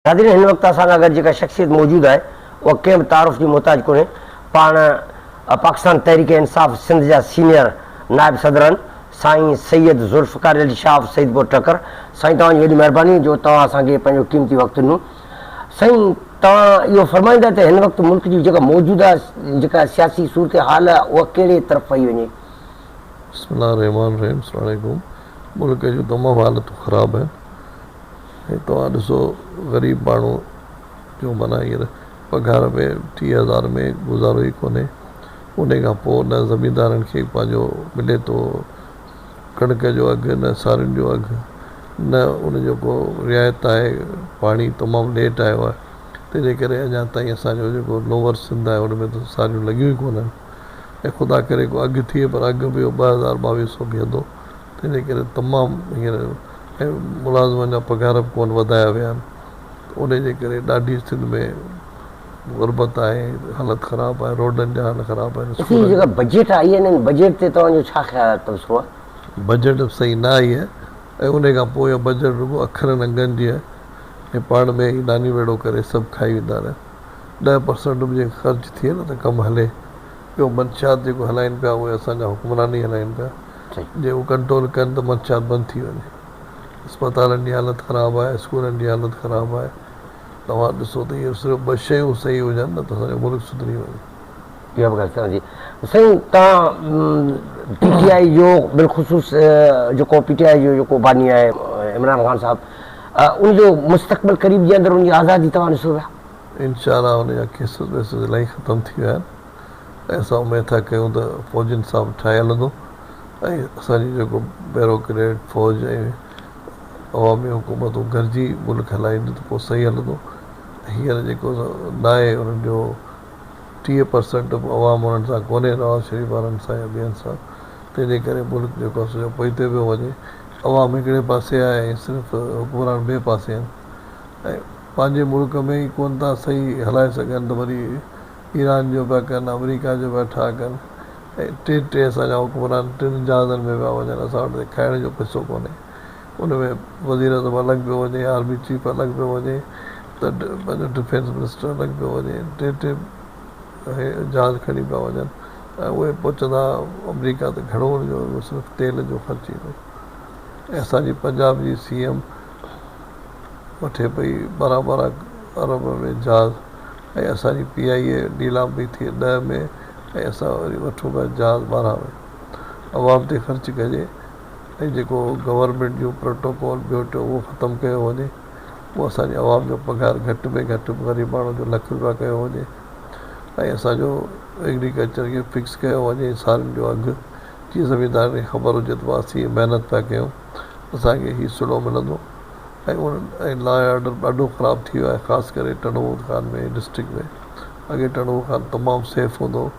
ناظرين هن وقت اسان سان گڏ جيڪا شخصيت موجود آهي اها ڪنهن به تعارف جي محتاج ڪونهي پاڻ پاڪستان تحريڪ انصاف سنڌ جا سينيئر نائب صدر آهن سائين سيد ذوالفقار علي شاهه آف سيدپور ٽڪر سائين توهان جي وڏي مهرباني جو توهان اسان کي پنهنجو قيمتي وقت ڏنو سائين توهان اهو فرمائيندا ته هن وقت ملڪ جي جيڪا موجوده جيڪا سياسي صورتحال آهي اها ڪهڙي طرف پئي وڃي. بسم الله الرحمٰن الرحيم السلام عليڪم ملڪ جون تمام حالتون خراب آهن ۽ توهان ڏسو غريب ماڻهو جو معنيٰ هينئر پگهار ۾ 30 هزار ۾ گذارو ئي ڪونهي انهي کان پوء نه زميندارن کي پنهنجو ملي ٿو ڪڻڪ جو اگهه نه سارين جو اگهه نه ان جو ڪو رعايت آهي پاڻي تمام ليٽ آيو آهي تنهن جي ڪري اڃا تائين اسان جو جيڪو لوئر سنڌ آهي ان ۾ ته ساريون لڳيون ئي ڪونهن ۽ خدا ڪري ڪو اگهه ٿئي پر اگهه به اهو 2000 2200 بيهندو تنهن جي ڪري تمام هينئر ۽ ملازمن جا پگهار به ڪونه وڌايا ويا آهن ته انهي جي ڪري ڏاڍي سنڌ ۾ غربت آهي حالت خراب آهي روڊن جا حال خراب آهن اسين اسڪولن جيڪا جا. بجيٽ آئي آهي ان بجيٽ تي توهان جو ڇا خيال آهي تبصرو آهي؟ بجيٽ به صحيح نه آئي آهي ۽ انهي کان پوء اها بجيٽ رڳو اکرن انگن جي آهي ۽ پاڻ ۾ ئي ناني ويڙهو ڪري سڀ کائي ويندا رهيا 10% به جي خرچ ٿئي نه ته ڪم هلي ٻيو منشيات جيڪو هلائين پيا اهي اسان جا حڪمران ئي هلائين پيا جي هو ڪنٽرول ڪن ته منشيات بند ٿي وڃي. اسپتالن جي حالت خراب آهي، اسڪولن جي حالت خراب آهي. توهان ڏسو ته اهي صرف ٻه شيون صحيح هجن نه ته اسان جو ملڪ سڌري وڃي. اها به ڳالهه توهان جي سائين توهان پي ٽي آء جو بالخصوص جيڪو پي ٽي آء جو جيڪو باني آهي عمران خان صاحب ان جو مستقبل قريب جي اندر ان جي آزادي توهان ڏسو پيا؟ انشاء الله ان جا ڪيسز ويسز الاهي ختم ٿي ويا آهن. ۽ اسان اميد ٿا ڪيون ته فوجين سان به ٺاهي هلندو ۽ اسان جي جيڪو بيروڪريٽ فوج ۽ عوامي حڪومتون گڏجي ملڪ هلائينديون ته پوء صحيح هلندو هينئر جيڪو ناهي انهن جو 30% به عوام انهن سان ڪونهي نواز شريف وارن سان يا ٻين سان تنهن جي ڪري ملڪ جيڪو آهي سو پوئتي پيو وڃي عوام هڪڙي پاسي آهي ۽ صرف حڪمران ٻئي پاسي آهن ۽ پنهنجي ملڪ ۾ ئي ڪونه ٿا صحيح هلائي سگهن ته وري ايران جو پيا ڪن، آمريڪا جو پيا ٺاهه ڪن ۽ ٽي ٽي اسان جا حڪمران ٽن جهازن ۾ پيا وڃن، اسان وٽ ته کائڻ جو پئسو ڪونهي. ان ۾ وزيراعظم الڳ پيو وڃي، آرمي چيف الڳ پيو وڃي ته پنهنجو ڊفينس منسٽر الڳ پيو وڃي، ٽي ٽي جهاز کڻي پيا وڃن ۽ اهي پهچندا آمريڪا ته گهڻو ان جو صرف تيل جو خرچ ايندو ۽ اسان جي پنجاب جي سي ايم وٺي پئي 12 12 ارب ۾ جهاز ۽ اسان جي پي آء اي نيلام پئي ٿئي 10 ۾ ۽ اسان وري وٺون پيا جهاز 12 ۾ عوام تي خرچ ڪجي ۽ جيڪو گورنمينٽ جون پروٽوڪول ٻيو ٽيو اهو ختم ڪيو وڃي پوء اسان جي عوام جو پگهار گهٽ ۾ گهٽ غريب ماڻهو جو لک روپيا ڪيو وڃي ۽ اسان جو ايگريڪلچر کي فڪس ڪيو وڃي سارين جو اگهه جيئن زميندارن کي خبر هجي ته اسين محنت پيا ڪيون اسان کي هي سلو ملندو ۽ انهن ۽ لا ۽ آرڊر ڏاڍو خراب ٿي ويو آهي خاص ڪري ٽنڊو محمد خان ۾ ڊسٽرڪٽ ۾ اڳي ٽنڊو محمد خان تمام سيف هوندو هو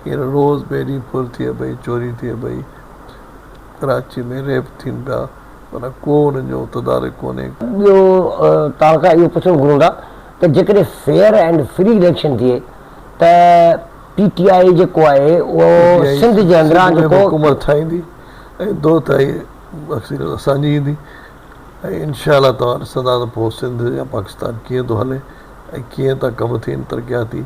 هينئر روز ٻئي ڏينهن ڦر ٿئي پئي چوري ٿئي پئي ڪراچي ۾ ريپ ٿين پيا پر ڪو انهن جو تدارڪ ڪونهي. ٻيو توهان کان اهو پڇڻ گهرون ٿا ته جيڪڏهن فيئر اينڊ فري اليڪشن ٿئي ته پي ٽي آء جيڪو آهي اهو سنڌ جي اندران سنڌ ۾ جيڪو حڪومت ٺاهيندي ۽ دو تهائي اڪثريت اسان جي ايندي ۽ انشاء الله توهان ڏسندا ته پوء سنڌ يا پاڪستان ڪيئن ٿو هلي ۽ ڪيئن ٿا ڪم ٿين ترقياتي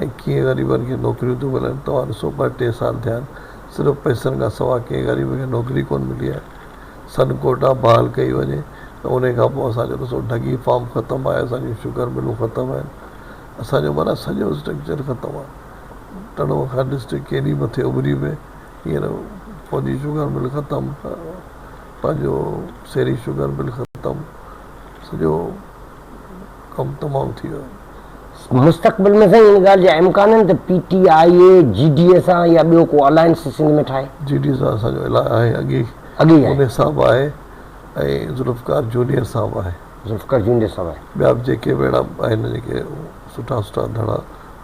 ۽ ڪيئن غريبن کي نوڪريون ٿيون ملن توهان ڏسو ٻه ٽي سال ٿيا آهن صرف پئسن کان سوا ڪنهن غريب کي نوڪري ڪونه ملي آهي سن ڪوٽا بحال ڪئي وڃي ته انهي کان پوء اسان جو ڏسو ڍڳي فارم ختم آهي اسان جون شگر ملون ختم آهن اسان جو معنيٰ سڄو اسٽرڪچر ختم آهي ٽنڊو خان ڊسٽرڪٽ ڪيڏي مٿي اڀري پئي هينئر فوجي شگر مل ختم پنهنجو سيري شگر مل ختم سڄو ڪم تمام ٿي ويو. مستقبل ۾ سائين ان ڳالهه جا امڪان آهن ته P T I A G D A سان يا ٻيو ڪو الائنس سنڌ ۾ ٺاهي؟ جي ڊي اي سان اسان جو الائنس آهي اڳي اڳي ئي آهي. ان سان به آهي ۽ ذوالفقار جونيئر سان به آهي. ذوالفقار جونيئر سان به آهي. ٻيا به جيڪي به اهڙا آهن جيڪي سٺا سٺا ڌڙا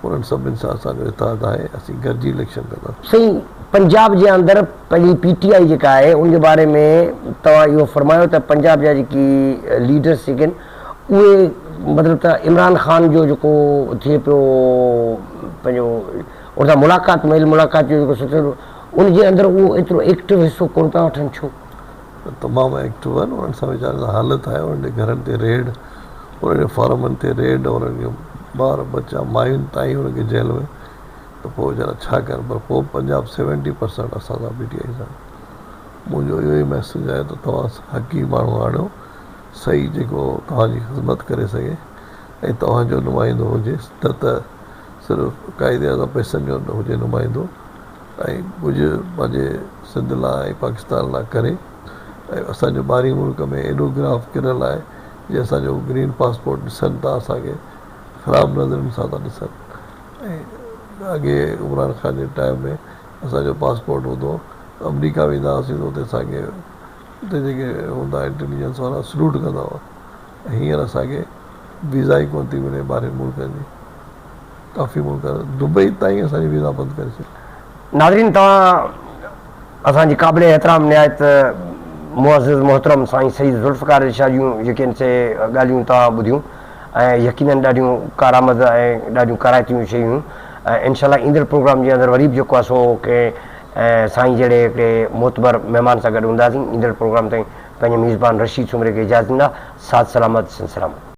انهن سڀني سان اسان جو اتحاد آهي اسين گڏجي اليڪشن ڪنداسين. سائين پنجاب جي اندر پنهنجي پي ٽي آئي جيڪا آهي ان جي باري ۾ توهان اهو فرمايو ته پنجاب جا جيڪي ليڊرس جيڪي آهن اهي مطلب ته عمران خان جو جيڪو ٿئي پيو پنهنجو ان سان ملاقات ميل ملاقات جو جيڪو سلسلو ان جي اندر اهو ايترو ايڪٽو حصو ڪونه پيا وٺن ڇو؟ تمام ايڪٽو آهن انهن سان ويچارن سان حالت آهي انهن جي گهرن تي ريڊ انهن جي فارمن تي ريڊ انهن کي ٻار ٻچا ماين تائين انهن کي جيل ۾ ته پوء ويچارا ڇا ڪن پر پوء پنجاب سيونٽي پرسنٽ اسان سان پي ٽي آئي سان منهنجو اهو ئي ميسيج آهي ته توهان حقي ماڻهو آڻيو صحيح جيڪو توهان جي خدمت ڪري سگهي ۽ توهان جو نمائندو هجي نه ته صرف قائد اعظم پئسن جو نه هجي نمائندو ۽ ڪجهه پنهنجي سنڌ لاء ۽ پاڪستان لاء ڪري ۽ اسان جو ٻاهرين ملڪ ۾ ايڏو گراف ڪريل آهي جي اسان جو گرين پاسپورٽ ڏسن ٿا اسان کي خراب نظرن سان ٿا ڏسن ۽ اڳي عمران خان جي ٽائيم ۾ اسان جو پاسپورٽ هوندو هو آمريڪا ويندا هئاسين ته اتي اسان کي اتي جيڪي هوندا انٽيليجنس وارا سلوٽ ڪندا هئا ۽ هينئر اسان کي ويزا ئي ڪونه ٿي ملي ٻاهرين ملڪن جي ڪافي ملڪ دبئي تائين اسان جي ويزا بند ڪري ڇڏي. ناظرين توهان اسان جي قابل احترام نهايت معزز محترم سائين سيد ذوالفقار علي شاهه جون جيڪي آهن سي ڳالهيون توهان ٻڌيون ۽ يقينن ڏاڍيون ڪارآمد ۽ ڏاڍيون ڪارائتيون شيون هيون ۽ انشاء الله ايندڙ پروگرام جي اندر وري به جيڪو آهي سو ڪنهن سائين جهڙي هڪڙي معتبر مهمان سان گڏ هونداسين ايندڙ پروگرام تائين پنهنجي ميزبان رشيد سومري کي اجازت ڏيندا ساٿ سلامت سنڌ سلامت.